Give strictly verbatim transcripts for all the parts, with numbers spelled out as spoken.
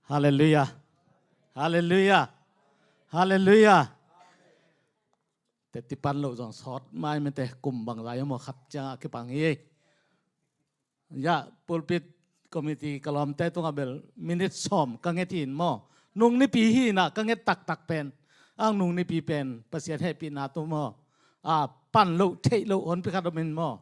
Halleluiah. Halleluiah. Halleluiah. Teti pan loh zong sawt mai mete, kum bangzah i om aw, khat ciang a kipang hi. Ya, pulpit committee ka lawmte tungah bel minit sawm ka nget hi in maw. Nung nipi hi inah ka nget taktak pen, ang nung nipi pen Pasian hehpihna tawh maw, a, pan loh theih loh honpi khat om in maw.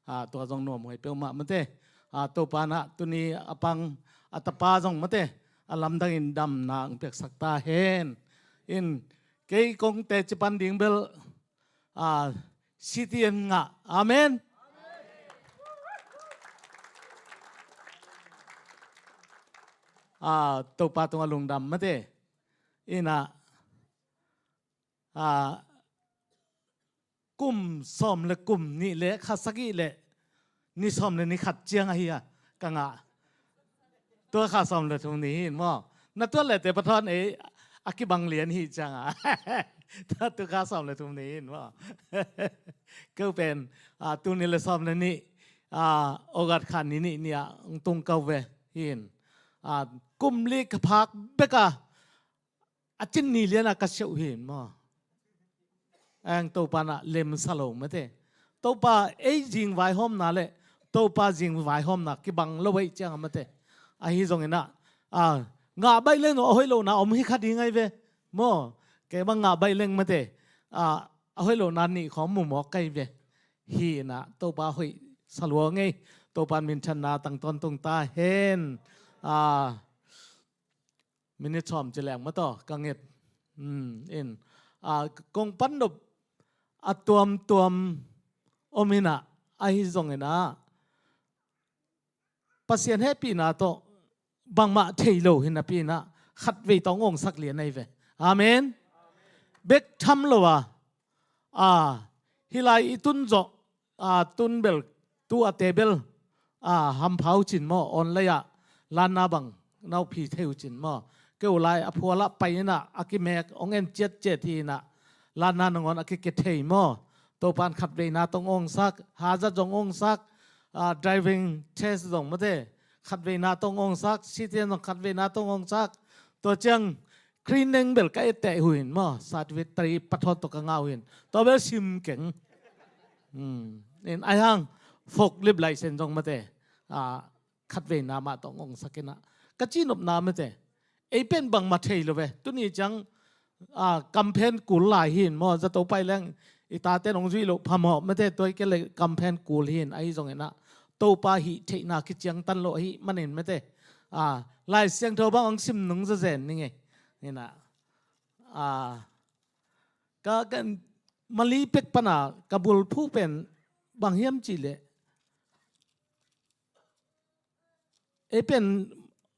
A, tua zong nuam huai peuhmah mate. A, Topa inah tuni a pang a tapa zong mate, a lamdangin damna hong piaksak ta hen. In, kei kong teci pan ding bel, a, C T N ngah. Amen. A, Topa tungah lungdam mate. Inah, a, kum sawm le kum nih le kha sagih le ni sawm le ni khat ciang ahi a ka ngah. Tua kha sawm le thum ni hi in maw. Na tuat le te pathawn ei a kibang lian hi ciang a. Tua tu kha sawm le thum ni hi in maw. Keu pen, a, tul nih le sawm le nih, a, August kha ni nih ni-ah hong tung kau ve hi in. A, kum li ka phak bek a a cin ni lianah ka siauh hi in maw. Ang Topa inah lemsa lo mate. Topa ei zing vaihawmna le Topa zing vaihawmna kibang lo ei ciang a mate. Ahi zong inah, a, ngah baih leng no a hoih lohna om hi kha ding ai ve. Maw, kei bang ngah baih leng mate. A, a hoih lohna nih khawng mu mawk kai ve. Hi inah Topa hoih sa lua ngei. Topa in minthanna tang tawntung ta hen. A, minit sawm ci leng maw taw, ka nget. Hmm, in. A, kong pan nop a tuamtuam om inah, ahi zong inah Pasian hehpihna tawh bangmah thei lo hi napi inah khatvei tawh hong sak lian ahi ve. Amen. Bek tham lo a, a, hih lai i tun zawh, a, tun bel, tu a te bel, a, hampha uh cin maw, online ah lanna bang na uh phi thei uh cin maw. Keu lai a phualah pai inah a kimek hong en ciatciat hi inah lanna nangawn a kike thei maw. Topa in khatveina tawh hong sak, hazat zong hong sak, a, driving test zong mate khatveina tawh hong sak, C T N zong khatveina tawh hong sak. Tua ciang Green Lane bel ka etteh uh hi in maw, certificate three pathawn tawh ka ngah uh hi in. Tua bel sim keng. Hmm. In ai hang forklift license zong mate, a, khatveina mah tawh hong sak inah ka cihnopna mate. Ei pen bangmah thei lo ve. Tuni ciang, a, kamphen kul lai hi in maw, zato pai leng i tate in hong zuih loh phamawh mate, tua hi kei le kamphen kul hi in, ahi zong inah Topa hih theihna kiciangtan lo ahih manin mate. A, Lai Siangtho bang hong sim nung zazen ni ngei. Inah, a, ka, ka Mali pek pana ka bulphuh pen bang hiam cih leh, ei pen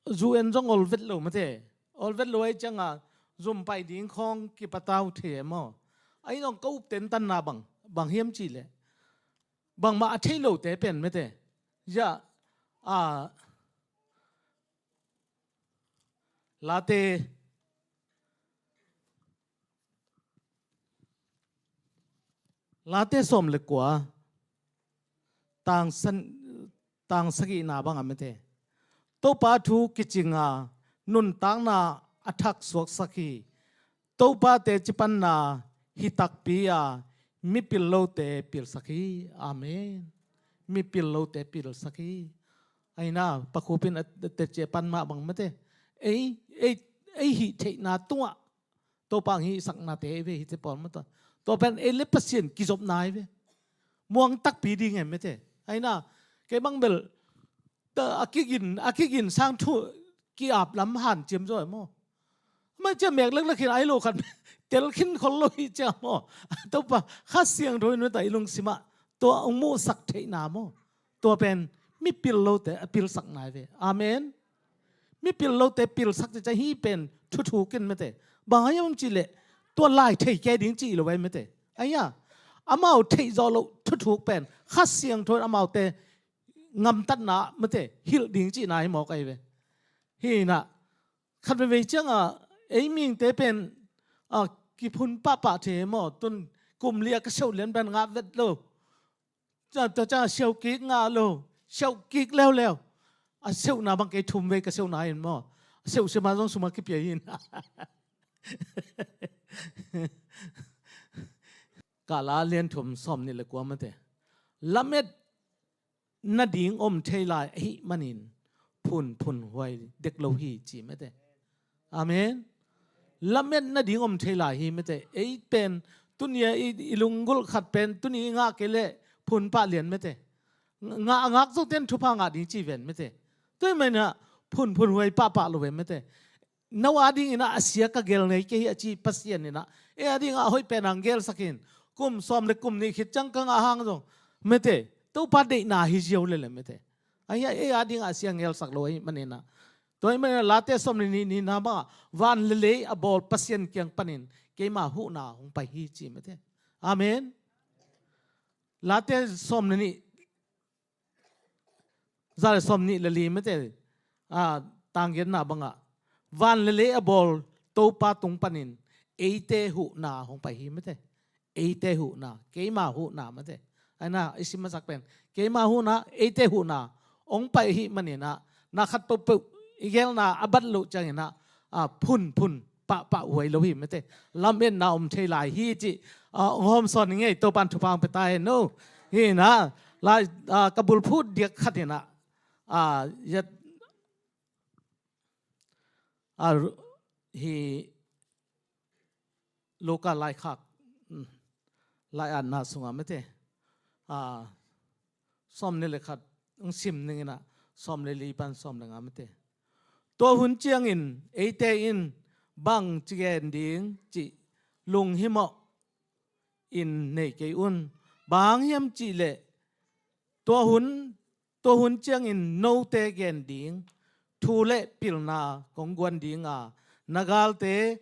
zu en zong olvet lo mate. Olvet lo ai ciang a zum pai ding khawng kipatau thei e maw. Ai nong ka up tentanna bang, bang hiam cih leh, bangmah a thei lote pen mate. Ya, a, Late, Late sawm le kua, tang san, tang sagihna bang a mate. Topa thu kicing a, nuntakna a thak suaksak hi. Topa teci panna hi takpi a, mipil lote pilsak hi. Amen. Mipil lote pilsak hi. Aina, Pa Khup in a teci pan mah bang mate. Ei, ei, ei hih theihna tungah Topa hong hihsaknate ei ve hi te pawl mate. Tua pen ei le Pasian kizopna ei ve. Muang takpi ding e mate. Aina, kei bang bel, ta, a kigin, a kigin sang thu ki-ap lam hanciam zaw e maw. Mai ciah mek leklek khin ai lo khat tel khin khol lo hi ciah maw. Topa Kha Siangtho in mate i lungsimah tua hong muhsak theihna maw. Tua pen mipil lote a pilsakna ei ve. Amen. Mipil lote pilsak te ciah hih pen thuthuk in mate. Bang hiam cih leh tua lai thei kei ding cih lo ei mate. Aia, amau theih zawh loh thuthuk pen Kha Siangtho in amaute ngamtatna mate hilh ding cihna hi mawk ahi ve. Hi inah khat veivei ciangah ei mihingte pen, a, kiphun pahpah thei maw. Tun kum li a ka seuh lian pen ngah vet lo. Tua ciangah siau kik ngah lo. Siau kik leuleu. A seuhna bang kei thum vei ka seuhna in maw. seuhseuh mah zong sum a kipia hi in. Kala lianthum sawm nih le kua mate. Lamet nading om thei lai ahih manin phunphun huai dek lo hi ci mate. Amen. Lamet nading om thei lai hi mate. Ei pen tunia i, i lunggulh khat pen tuni i ngah kei leh phun pah lian mate. Ngah a ngak zoten thupha ngah ding ci ven mate. Tua ahih manin ah phunphun huai pahpah lo ve mate. No a dingin ah a sia ka gel ngei kei hi a ci Pasian in ah ei a dingah a hoih pen hong gelsak in. Kum sawm le kum nih khit ciang ka ngah hang zong mate, Topa deihna hi ziau lele mate. Ahi a, ei a dingah a sia gelsak lo ahih manin ah. Tua ahih manin ah Late sawm le nih nihna bangah van le lei a bawl Pasian kiang panin keima huhna hong pai hi ci mate. Amen. Late sawm le nih, za le sawm nih le li mate, a, tanggenna bangah van le lei a bawl Topa tung panin eite huhna hong pai hi mate. Eite huhna, keima huhna mate. Aina i sim masak pen keima huhna, eite huhna hong pai ahih manin ah na khat peuhpeuh i gelna a bat loh ciangin ah, a, phunphun pahpah huai lo hi mate. Lametna om thei lai hi ci, a, hong hawmsawn i ngei, Topan thupha hong pia ta hen no. Hi in ah, lai, a, ka bulphuh diak khat in ah, a, yat, a, hi Luka laikhak, mm, lai-atna sungah mate, a, sawm nih le khat hong sim ning in ah, sawm le li pan sawm le nga mate. Tua hun ciangin eite in bang ci gen ding cih lunghimawh in nei kei un. Bang hang hiam cih leh tua hun, tua hun ciangin note gen ding thu le pilna kong guan ding a, na galte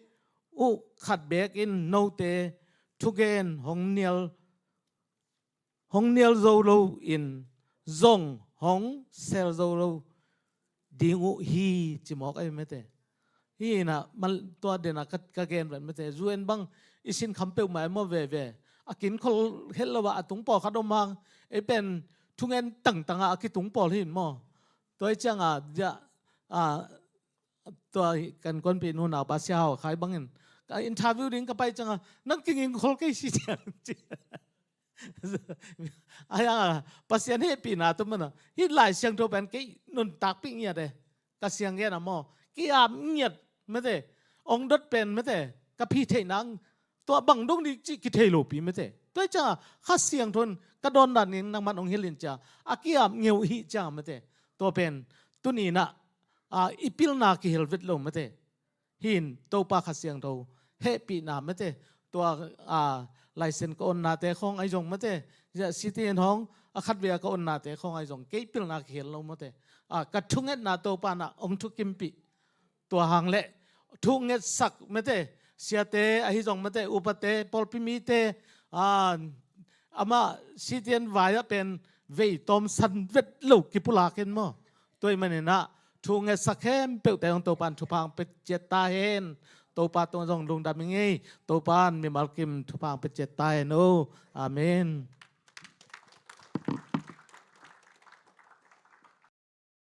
uh khat beek in note thugen hong nial, hong nial zo lo in zong hong sel zo lo ding uh hi ci mawk ahi mate. Hi in ah, mal, tua den ah ka, ka gen vet mate. U N bang i sin kham peuhmah e maw veve. A kin khol het lo ah a tung pawlkhat om hang. Ei pen thungen tangtang ah a kitung pawl hi in maw. Tua hi ciang a, ja, a, tua hi kan kuanpih nu naupa Sia Hau Khai bangin ka interview ding ka pai ciang a, nang kinging khol kei si ciang ci. Ahi hang a, Pasian hehpihna tua man a, hih Lai Siangtho pen kei nuntakpih ngiat e. Ka siang gen a maw, ki-ap ngiat mate. Ong dot pen mate, ka phi theih nang, tua bang dong ding cih kithei lopi mate. Tua hi ciang a, Kha Siangtho in ka dawn dan in nangman ong hilh in ci a, a ki-ap ngeu hi ciang a mate. Tua pen tuni in ah, a, i pilna kihel vet lo mate. Hi in Topa Kha Siangtho hehpihna mate. Tua, a, license ka onnate khawng ahi zong mate, ya, citizen hong a khatvei a ka onnate khawng ahi zong kei pilna kihel lo mate. A, ka thungetna Topa in ah ong thukimpih. Tua hang leh thungetsak mate, siate ahi zong mate, upate, pawlpi mite, a, amah citizen vai ah pen vei tawmsan vet lo kipulak in maw. Tua ahih manin ah thungetsak khempeuhte hong Topan thupha hong pia ciat ta hen. Topa tung zong lungdam i ngei. Topan mimal kim thupha hong pia ciat ta hen o. Amen.